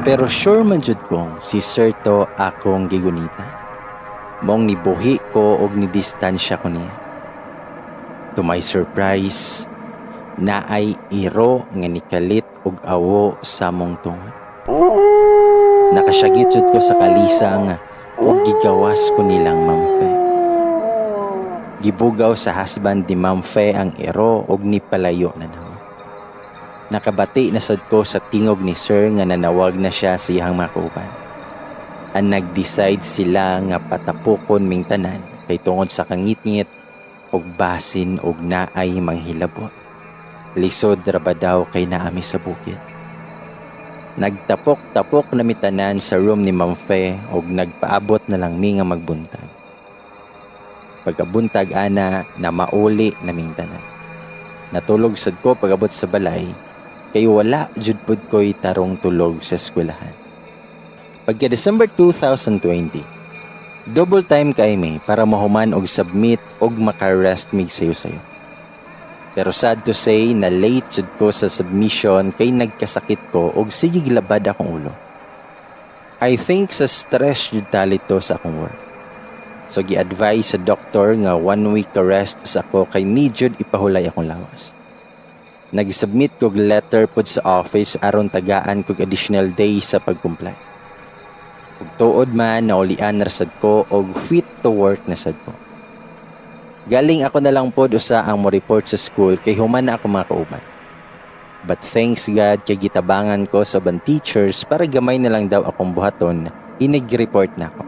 Pero sure man jud kong si sir to akong gigunitan. Maong nibuhi ko og nidistansya ko niya. To my surprise, naay iro nga nikalit og awo sa among tungod. Nakasyagit jud ko sa kalisang ug gigawas ko nilang Ma'am Fe. Gibugaw sa husband ni Ma'am Fe ang iro og nipalayo na namo. Nakabati na sad ko sa tingog ni sir nga nanawag na siya sa iyang mga kauban. Ang nag-decide sila nga patapokon ming tanan kay tungod sa kangitngit og basin og naay manghilabot. Lisod ra ba daw kay naami sa bukid. Nagtapok-tapok na mi tanan sa room ni Ma'am Fe og nagpaabot na lang mi nga magbuntag. Pagkabuntag ana na mauli na ming tanan. Natulog sad ko pag-abot sa balay kay wala jud pud ko'y tarong tulog sa eskwelahan. Pagka December 2020, double time kay mi para mahuman og submit og maka-rest mig sayo-sayo. Pero sad to say na late jud ko sa submission kay nagkasakit ko og sige labad akong ulo. I think sa stress jud tali to sa akong work. So gi-advise sa doktor nga one week ka rest sa ako kay need jud ipahulay akong lawas. Nag-submit kog letter pod sa office aron tagaan kog additional days sa pag-comply. Ug tuod man naulian ra sad ko og fit to work na sad ko. Galing ako na lang pod usa ang mo report sa school kay human na ako mga kauban. But thanks God kay gitabangan ko sa uban teachers para gamay na lang daw akong buhaton, inig-report na ako.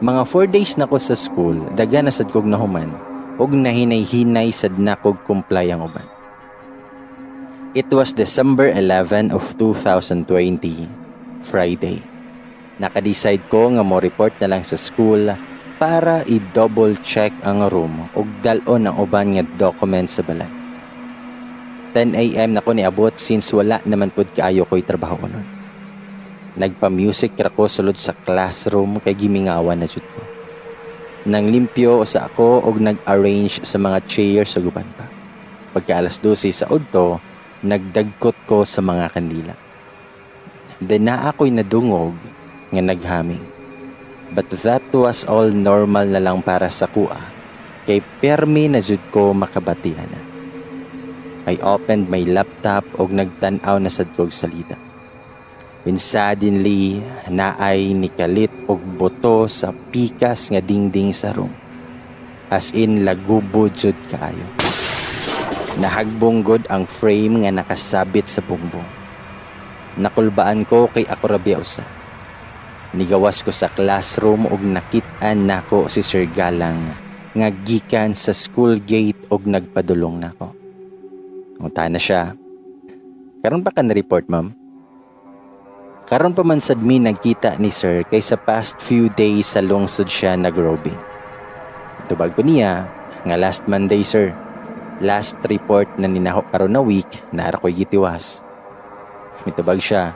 Mga 4 days na ko sa school, daga na sad kog nahuman ug nahinay-hinay sad na kog comply ang uban. It was December 11 of 2020, Friday. Naka-decide ko nga mo report na lang sa school para i-double check ang room ug dal-on ang uban nga documents sa balay. 10 a.m. na ko niabot since wala naman pud kaayo ko'y trabaho nun. Nagpa-music ra ko sulod sa classroom kay gimingawan na jud ko. Nang limpyo sa ako og nag-arrange sa mga chairs sa uban pa. Pagka alas 12 sa udto, nagdagkot ko sa mga kandila. Then naa ako'y nadungog nga naghaming. But that was all normal na lang para sa kua kay permi na jud ko makabatihan na. I opened my laptop og nagtan-aw na sad kog salida. When suddenly, naay nikalit og buto sa pikas nga dingding sa room. As in, lagubo jud kaayo. Nahagbong gud ang frame nga nakasabit sa bungbong. Nakulbaan ko kay ako ra biya usa. Nigawas ko sa classroom og nakit-an nako si Sir Galang nga gikan sa school gate og nagpadulong nako. Unta na siya. "Karon pa ka na-report, ma'am?" Karon pa man sad mi nagkita ni sir kay sa past few days sa lungsod siya nagrobing. Tubag ko niya nga last Monday, sir. Last report na ninako karon na week, nara ko'y gitiwas. Mitubag siya.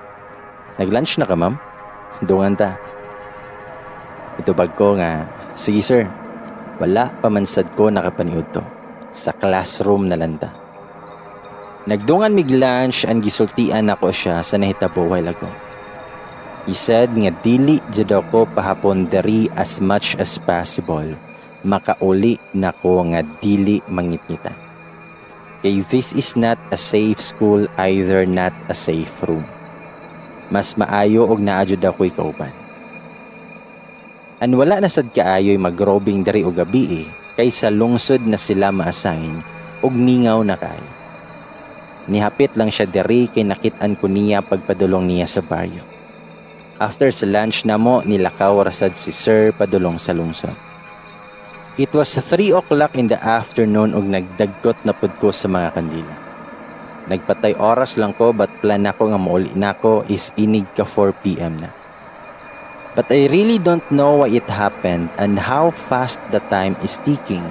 "Nag-lunch na ka, ma'am? Dungan ta." Itubag ko nga, "Sige, sir." Wala pa man sad ko nakapaniud to. Sa classroom na lang ta. Nagdungan mig lunch and gisultian ako siya sa nahitabo while ago. He said nga dili jud ako pahapon diri as much as possible. Makauli nako nga dili mangitngitan. Kay this is not a safe school, either not a safe room. Mas maayo og naa jud ako'y kauban. An wala na sad kaayo'y magrobing diri og gabi eh, kay sa lungsod na sila ma-assign og mingaw na kaayo. Nihapit lang siya diri kay nakit-an ko niya pagpadulong niya sa baryo. After sa lunch namo, nilakaw rasad si sir padulong sa lungsod. It was 3 o'clock in the afternoon og nagdagkot na pud ko sa mga kandila. Nagpatay oras lang ko but plan nako nga mauli nako is inig ka 4 p.m. na. But I really don't know why it happened and how fast the time is ticking.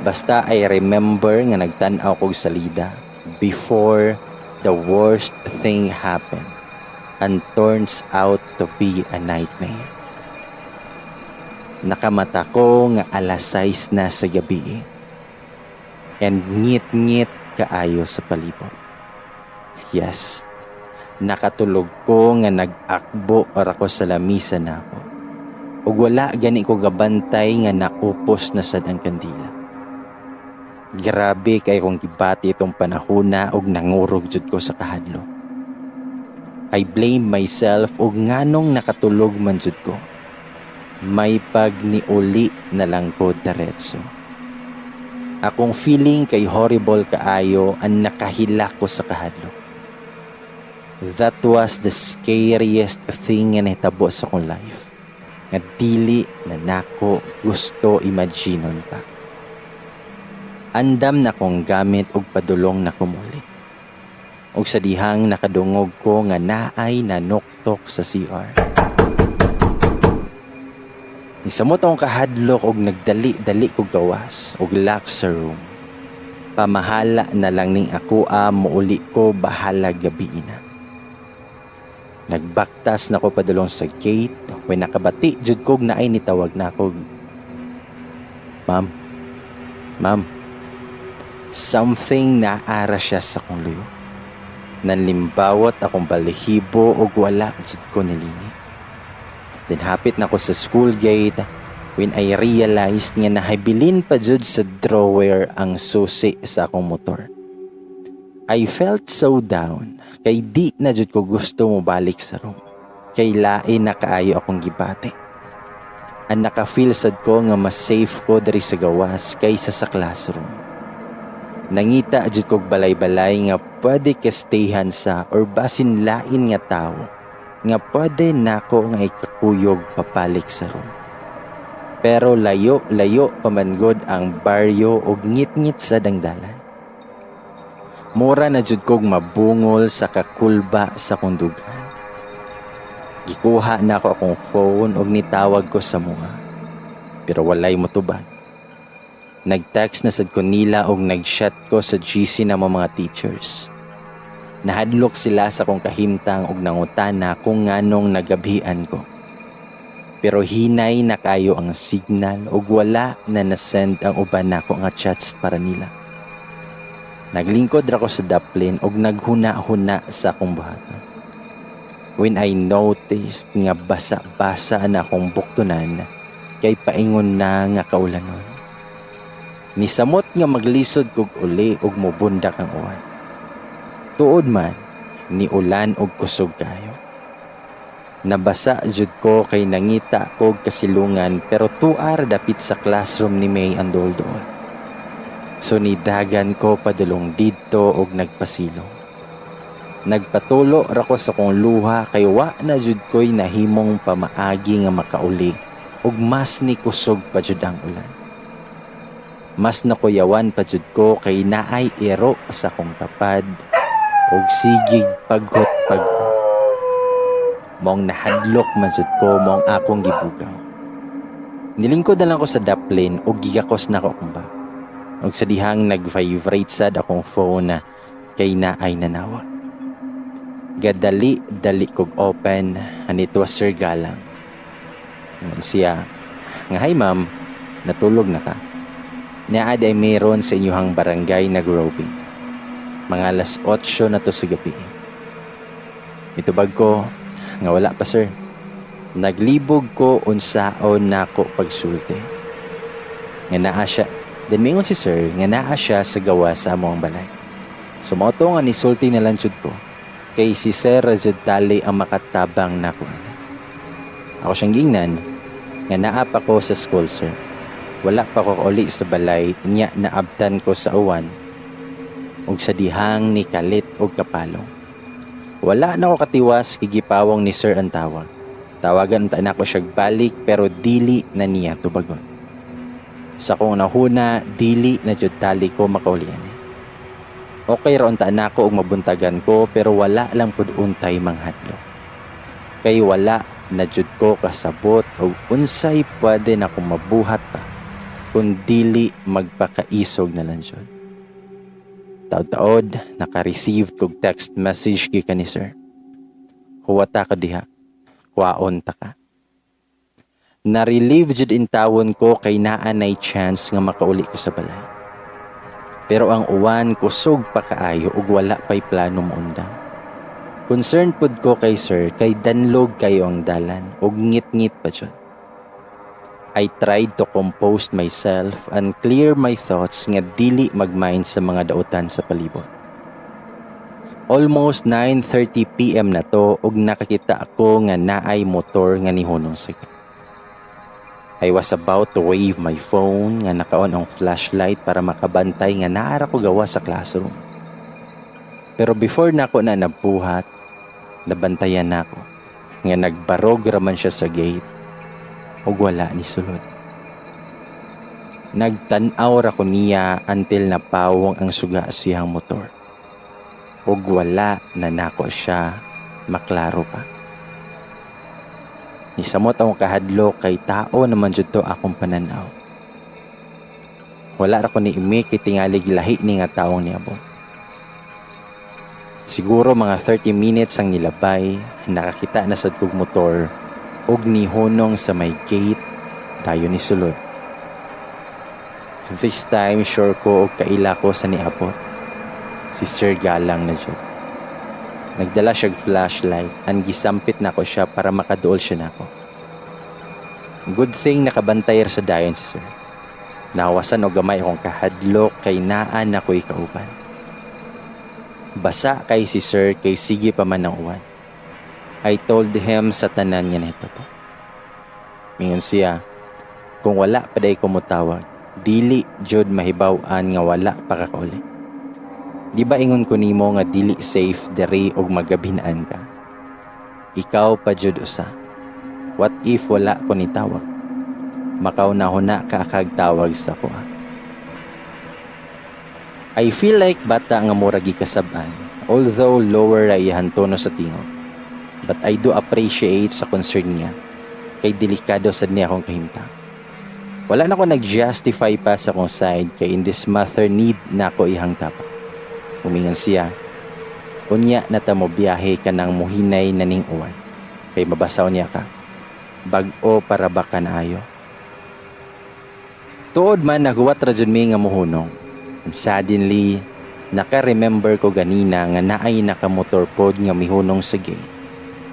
Basta I remember nga nagtan-aw kog salida before the worst thing happened and turns out to be a nightmare. Nakamata ko nga alas 6 na sa gabi and ngit-ngit kaayo sa palibot. Yes, Nakatulog ko nga nag-akbo ra ko sa lamisa nako. Ug wala gani ko gabantay nga naupos na sad ang kandila. Grabe kay kong gibati itong panahona ug nangurog jud ko sa kahadlok. I blame myself ug nganong nakatulog man jud ko. May pag niuli na lang ko diretso. Akong feeling kay horrible kaayo ang nakahilak ko sa kahadlok. That was the scariest thing nga nahitabo sa akong life, nga dili na nako gusto imaginon pa. Andam na kong gamit og padulong na kumuli. Og sa dihang nakadungog ko nga naay nanuktok sa CR. Nisamot akong kahadlok og nagdali-dali kog gawas og lock sa room. Pamahala na lang ning ako a muuli ko bahala gabi na. Nagbaktas na ko padulong sa gate when nakabati jud kog naay nitawag na ako. "Ma'am. Ma'am." Something naara siya sa akong luyo. Nanlimbawot akong balahibo ug wala jud ko nilingi. Then hapit na ko sa school gate when I realized nga nahabilin pa jud sa drawer ang susi sa akong motor. I felt so down kay di na jud ko gusto mo balik sa room. Kay lain na kaayo akong gibati. Ang naka-feel sad ko nga mas safe ko diri sa gawas kaysa sa classroom. Nangita jud kog balay-balay nga pwede ka stayhan sa or basin lain nga tawo nga pwede nako nga ikakuyog papalik sa room. Pero layo-layo pa man gud ang baryo ug ngit-ngit sa dangdalan. Mura na jud kog mabungol sa kakulba sa kong dughan. Gikuha na ako akong phone ug nitawag ko sa mga. Pero walay motubag. Nag-text na sad ko nila og nag-chat ko sa GC na mga teachers. Nahadlok sila sa kong kahimtang og nangutana kung nganong nagabhian ko. Pero hinay na kayo ang signal ug wala na nasend ang uban nako nga chats para nila. Naglingkod ra ko sa daplin og naghuna-huna sa akong buhaton. When I noticed nga basa-basa na akong buktunan kay paingon na nga kaulanon. Nisamot nga maglisod kog uli og mubundak ang uwan. Tuod man, ni ulan og kusog kayo. Nabasa jud ko kay nangita kog kasilungan, pero tuar dapit sa classroom ni May ang duol-duol. So nidagan ko padulong didto og nagpasilong. Nagpatulo ra ko sa kong luha kay wa na jud ko'y nahimong pamaagi nga makauli ug mas ni kusog pa jud ang ulan. Mas nakuyawan pa jud ko kay naay iro sa kong tapad ug sigig paghot-paghot. Maong nahadlok man jud ko, maong akong gibugaw. Nilingkod na lang ko sa daplin ug gigakos na ko akong bag. Ug sa dihang nag-vibrate sad akong phone na kay naay nanawag. Gadali dali kog open and it was Sir Galang. Ingon siya nga, "Hi ma'am, natulog na ka? Naa ay meron sa inyong barangay nag-roping. Mga alas 8 na to sa gabi." Mitubag ko nga wala pa, sir. Naglibog ko unsaon nako pagsulti. Nga naa siya. Then mingon si sir nga naa siya sa gawas sa among balay. So mao to nga nisulti na lang jud ko kay si Sir ra jud tali ang makatabang nako ani. Ako siyang gingnan nga naa pa ko sa school, sir. Wala pa ko uli sa balay niya, naabtan ko sa uwan ug sa dihang ni kalit og kapalong. Wala na ko katiwas, gipawong ni sir ang tawag. Tawagan ta nako siya balik pero dili na niya tubagon. Sa kong nahuna, dili na jud tali ko makauli ani. Okay ra unta nako og mabuntagan ko, pero wala lang pud untay manghadlok. Kay wala na jud ko kasabot og unsay pwede na akong mabuhat pa kung dili magpakaisog na lang jud. Taod-taod, naka-receive kog text message gikan ni sir. "Huwata ka diha. Kwaon ta ka." Na-relieve jud intawon ko kay naa nay chance nga makauli ko sa balay. Pero ang uwan kusog pa kaayo ug wala pa'y plano moundang. Concerned pud ko kay sir kay danlog kayo ang dalan ug ngit-ngit pa jud. I tried to compose myself and clear my thoughts nga dili magmind sa mga dautan sa palibot. Almost 9:30 PM na to ug nakakita ako nga naay motor nga nihunong sa gate. I was about to wave my phone nga naka-on ang flashlight para makabantay nga naa ra ko gawas sa classroom. Pero before nako na nabuhat, nabantayan nako nga nagbarog raman siya sa gate ug wala ni sulod. Nagtan-aw ra ko niya until napawong ang suga sa iyang motor. Ug wala na nako siya maklaro pa. Nisamot akong kahadlok kay tao naman jud to akong pananaw. Wala ra ko ni imi kay tingalig lahi ni nga taong niabot. Siguro mga 30 minutes ang nilabay, nakakita na sad kog motor ug nihunong sa may gate, dayon ni sulod. This time sure ko og kaila ko sa niabot. Si Sir Galang na jud. Nagdala siyag flashlight and gisampit nako siya para makaduol siya nako. Good thing nakabantay ra sa dayon si sir. Nawasan og gamay akong kahadlok kay naa na ko'y kauban. Basa kay si sir kay sige pa man ang uwan. I told him sa tanan nga nahitabo. Mingon siya, kung wala pa diay ko motawag, dili jud mahibaw-an nga wala pa ka kauli. Di ba ingon ko nimo nga dili safe diri og magabhinaan ka? Ikaw pa jud usa. What if wala ko nitawag? Makauna-huna ka kag tawag sa kuha. I feel like bata nga murag gikasab-an, although lower ra iyang tono sa tingog. But I do appreciate sa concern niya, kay delikado sad niya akong kahimtang. Wala na ko nag-justify pa sa akong side kay in this matter need na ako ihang tabang. Umingan siya, unya na ta mo biyahe ka ng muhinay na ning uwan, kay mabasaw niya ka. Bag-o para ba ka naayo? Tuod man naghuwat ra jud mi nga muhunong. And suddenly, naka-remember ko ganina nga naay nakamotor pod nga mihunong sa gate.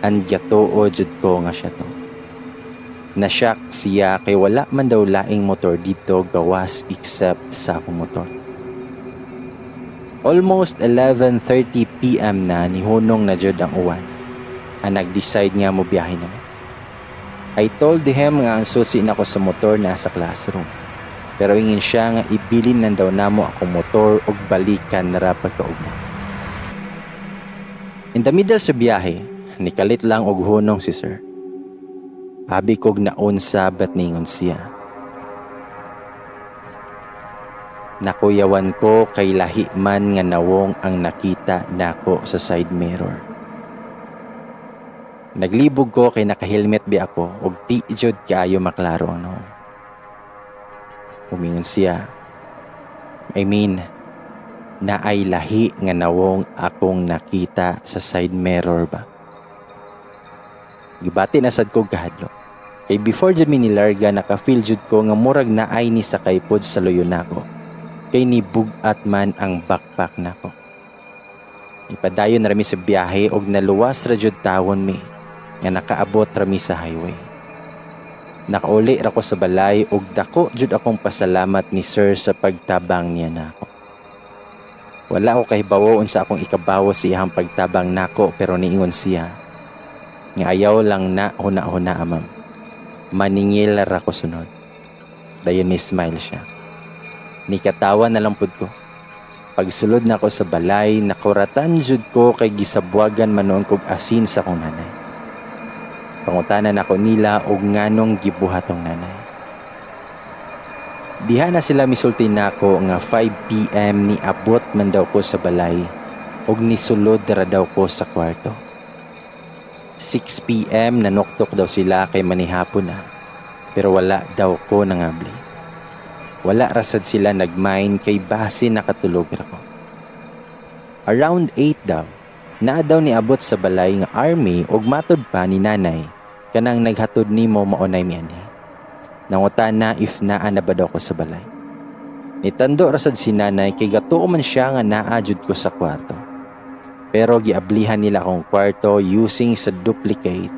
And gatuo jud ko nga siya to. Na-shock siya kay wala man daw laing motor dito gawas except sa akong motor. Almost 11:30 PM na, nihunong na jud ang uwan. Ang nag-decide nga mo biyahe naman. I told him nga ang susi nako sa motor nasa classroom. Pero ingin siya nga ibilin nan daw namo akong motor ug balikan na ra pagkaugma. In the middle sa biyahe, nikalit lang og hunong si sir. Abi kog naunsa bat ningon siya. Nakuyawan ko kay lahi man nga nawong ang nakita nako sa side mirror. Naglibog ko kay naka-helmet bi ako ug di jud kaayo maklaro ang nawong. Umingon siya. I mean, naay lahi nga nawong akong nakita sa side mirror ba. Gibati na sad ko kahadlok. Kay before jud mi nilarga, naka-feel jud ko nga murag naay ni sakay pod sa luyo nako. Kay ni bugat man ang backpack nako. Ipadayon na rami sa biyahe og naluwas ra jud tawon mi nga nakaabot rami sa highway. Nakauli ra ko sa balay og dako jud akong pasalamat ni sir sa pagtabang niya nako. Wala ko kahibawo unsa akong ikabawo sa iyang pagtabang nako, pero niingon siya nga ayaw lang na huna-huna, ma'am. Maningil ra ko sunod. Dayon ni smile siya. Nikatawa na lang pud ko. Pagsulod na ko sa balay, nakuratan jud ko kay gisabwagan man noon kog asin sa akong nanay. Pangutanan ako nila og nganong gibuhatong nanay. Diha na sila misulti nako nga 5 p.m. ni abot man daw ko sa balay og nisulod ra daw ko sa kwarto. 6 p.m. nanuktok daw sila kay manihapon na, pero wala daw ko nangabli. Wala rasad sila nagmind kay base nakatulog ra ko. Around 8 daw, naa daw niabot sa balay nga army og matod pa ni nanay kanang naghatod nimo maunay mianhi. Nangutana if naa na ba daw ko sa balay. Nitando rasad si nanay kay gatuo man siya nga naa jud ko sa kwarto. Pero giablihan nila akong kwarto using sa duplicate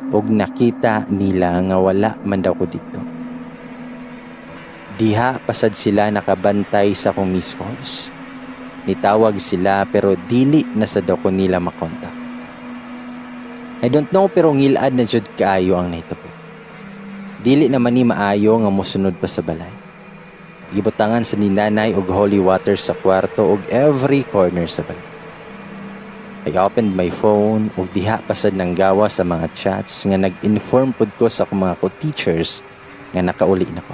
ug nakita nila nga wala man daw ko didto. Diha pasad sila nakabantay sa akong missed calls. Nitawag sila pero dili na sad daw ko nila makontak. I don't know, pero ngilad na jud kaayo ang nahitabo. Dili naman ni maayo nga mosunod pa sa balay. Gibutangan sa ni nanay og holy water sa kwarto og every corner sa balay. I opened my phone ug diha pasad nang gawa sa mga chats nga nag-inform pud ko sa akong mga co-teachers nga nakauli na ko.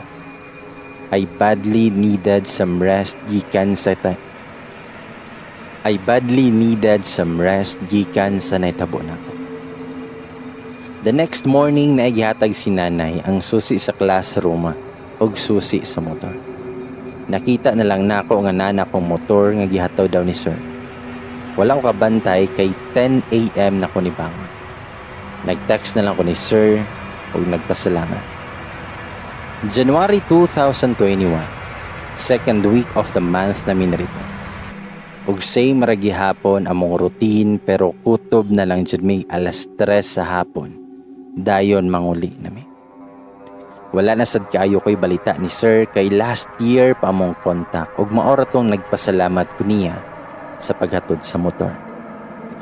I badly needed some rest gikan sa nahitabo nako. The next morning na gihatag si nanay ang susi sa classroom ug susi sa motor. Nakita na lang nako nga naa na akong motor nga gihataw daw ni sir. Wala ko kabantay kay 10 a.m. na ko nibangon. Nag-text na lang ko ni sir ug nagpasalamat. January 2021, second week of the month na minreport. Ug same ra gihapon among routine, pero kutob na lang jud mig alas 3 sa hapon. Dayon manguli nami. Wala na sad kaayo ko'y balita ni sir kay last year pa among contact ug mao ra tong nagpasalamat ko niya sa paghatod sa motor.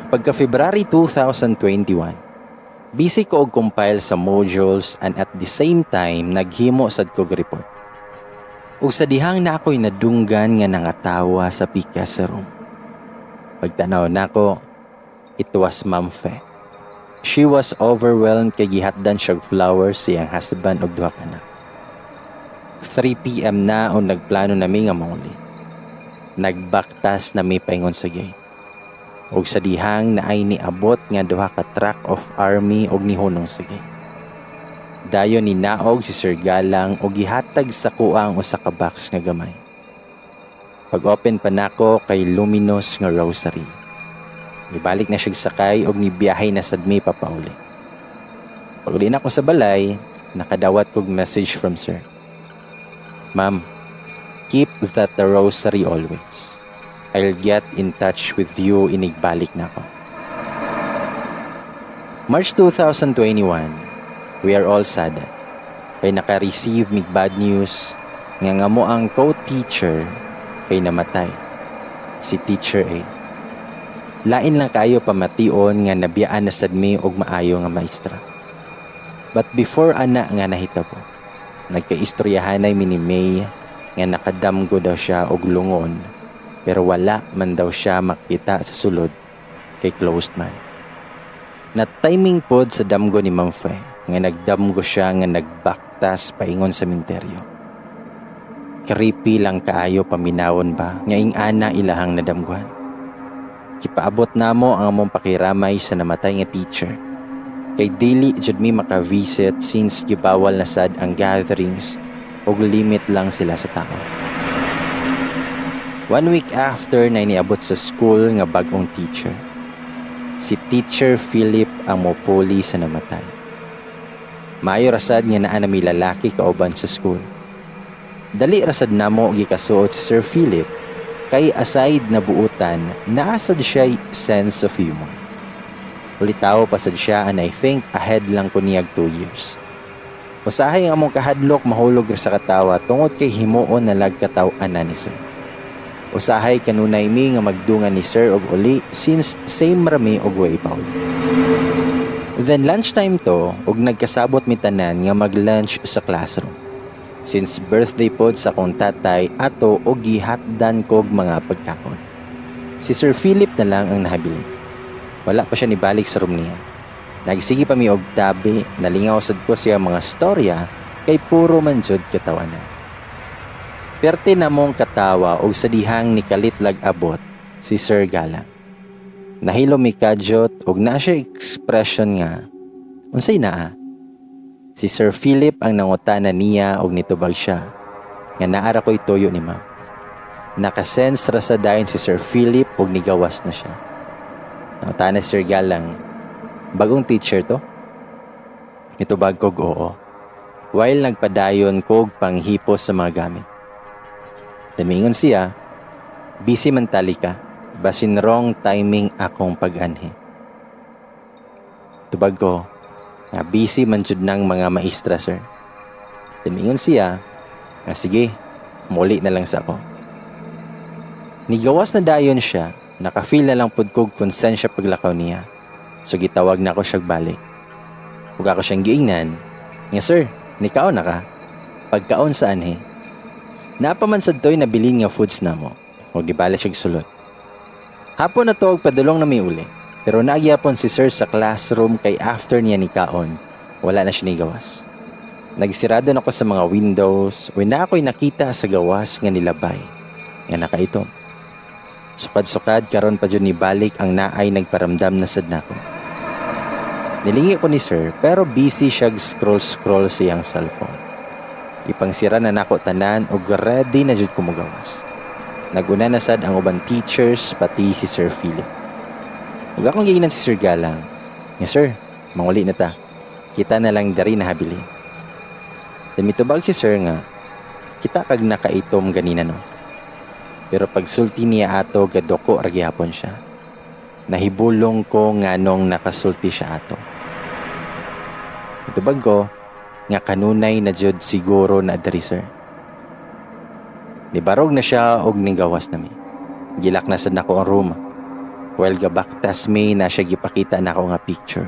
Pagka February 2021, busy ko og compile sa modules and at the same time naghimo sad kog report. Ug sa dihang na ako'y nadunggan nga nangatawa sa pikas sa room. Pagtanaw nako, it was Ma'am Fe. She was overwhelmed kay gihatdan siya og flowers sa iyang husband og duha ka anak. 3 p.m. na o nagplano nami nga manguli. Nagbaktas nami paingon sa gate. Og sa dihang naay niabot nga duha ka truck of army og nihunong sa gate. Dayon ninaog si Sir Galang og gihatag sa kuang usa ka box nga gamay. Pag-open pa nako kay luminous nga rosary. Nibalik na siya sakay og nibiyahe na sad mi papauli. Pag-uli na ko sa balay, nakadawat kog message from sir. "Ma'am, keep that the rosary always. I'll get in touch with you inigbalik na ako." March 2021, we are all sad. Kay naka-receive mig bad news nga nga mo ang co-teacher kay namatay. Si Teacher A. Lain lang kayo pamation nga nabiyaan na sad mi og maayo nga maestra. But before ana nga nahitabo, nagkaistoryahanay mi ni May nga nakadamgo daw siya og lungon pero wala man daw siya makita sa sulod kay closed man. Na timing pod sa damgo ni Ma'am Fe nga nagdamgo siya nga nagbaktas paingon sa minteryo. Creepy lang kaayo paminawon ba nga ing-ana ilahang nadamguhan. Gipaabot namo ang among pakiramay sa namatay nga teacher. Kay dili jud mi maka-visit since gibawal na sad ang gatherings ug limit lang sila sa tao. One week after na iniabot sa school nga bagong teacher. Si Teacher Philip ang mopuli sa namatay. Maayo rasad nga naa nami lalaki kauban sa school. Dali rasad namo gikasuot si Sir Philip kay aside na buutan, naa sad siya sense of humor. Ulitawo pa sad siya and I think ahead lang ko niyag 2 years. Usahay ang among kahadlok mahulog ra sa katawa tungod kay himuon na lag kataw-anan ni sir. Usahay kanunay mi nga magdungan ni sir og uli since same rami og way pauli. Then lunchtime to og nagkasabot mi tanan nga mag-lunch sa classroom. Since birthday pod sa akong tatay ato og gihatdan kog mga pagkaon. Si Sir Philip na lang ang nahabilin. Wala pa siya nibalik sa room niya. Nagsige pa mi og tabi, nalingaw sad ko siya mga storya kay puro man jud katawanan. Perte namong katawa og sa dihang ni kalit lag abot si Sir Galang. Nahilo mi kadyot og naa siya expression nga unsay naa. Si Sir Philip ang nangutana niya og nitubag siya nga naa ra ko'y tuyo ni ma'am. Nakasense ra sa dayon si Sir Philip og nigawas na siya. Nangutana si Sir Galang, "Bagong teacher to?" Nitubag kog oo. While nagpadayon kog panghipos sa mga gamit. Damingon siya, "Busy man tali ka, Basin wrong timing akong pag-anhi. Tubag ko nga busy man jud nang mga maestra, sir. Tumingon siya nga sige, muli na lang sa ako. Nigawas na dayon siya, naka-feel na lang pud kog konsensya paglakaw niya. So gitawag na ako siyag balik. Ug ako siyang giingnan nga, "Sir, nikaon na ka? Pagkaon sa anhi. Naa pa man sad to'y nabilin nga foods namo." Ug di bala siyag sulod. Hapon na to og padulong na mi uli. Pero naa gyapon si sir sa classroom kay after niya ni kaon, wala na siya nigawas. Nagsirado na ko sa mga windows, when na ako'y nakita sa gawas nga nilabay, nga nakaitom. Sukad-sukad karon pa jud ni balik ang naay nagparamdam na sad nako. Nilingi ko ni sir, pero busy siya scroll-scroll siyang cellphone. Ipangsira na nako tanan og ready na jud ko mogawas. Naguna na sad ang uban teachers, pati si Sir Philip. Ug akong giingnan si Sir Galang nga, "Sir, manguli na ta. Kita na lang dari na habilin." Then mitubag si sir nga, "Kita kag nakaitom ganina, no?" Pero pagsulti niya ato, gaduko ra gihapon siya. Nahibulong ko nganong nakasulti siya ato. Itubag ko nga kanunay na jud siguro na diri, sir. Nibarog na siya og nigawas nami. Gi-lock na sad nako ang room. While gabaktas mi na siya, gipakita nako nga picture.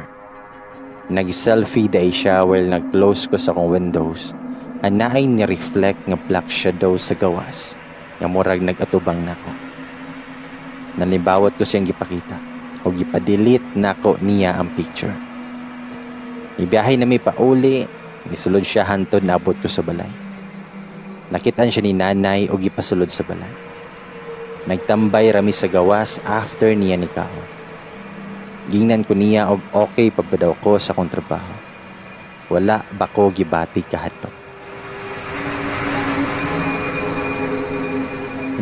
Nag-selfie dai siya while nag-close ko sa akong windows. Anaay ni reflect nga black shadow sa gawas nga murag nag-atubang nako. Nanibawot ko siyang gipakita o gipa-delete nako niya ang picture. Ibiyahe na mi pauli, nisulod siya hantod naabot ko sa balay. Nakitaan siya ni nanay o gipasulod sa balay. Nagtambay rami sa gawas after niya ni kaon. Gingnan ko niya og okay pa ba daw ko sa akong trabaho. Wala ba ko gibati kahadlok.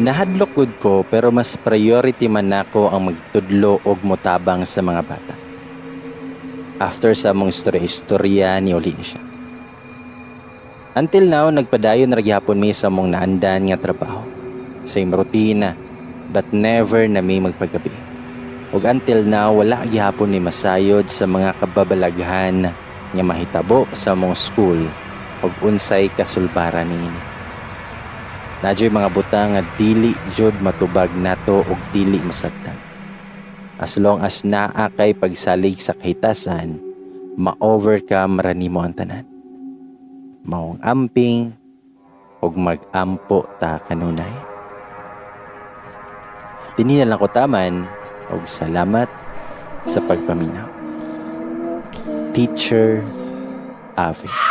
Nahadlok gud ko, pero mas priority man nako ang magtudlo og motabang sa mga bata. After sa among istorya-istorya, ni uli ni siya. Until now, nagpadayon na gihapon mi sa among naandan nga trabaho. Same routine, but never na mi magpagabi. Ug until now, wala gihapon ni masayod sa mga kababalaghan nga mahitabo sa among school ug unsay kasulbaran niini. Naa juy mga butang nga dili jud matubag nato ug dili masabtan. As long as naa kay pagsalig sa kahitasan, ma-overcome ra nimo ang tanan. Maong amping ug mag-ampo ta kanunay. Dinhi na lang ko taman ug salamat sa pagpaminaw. Teacher Ave.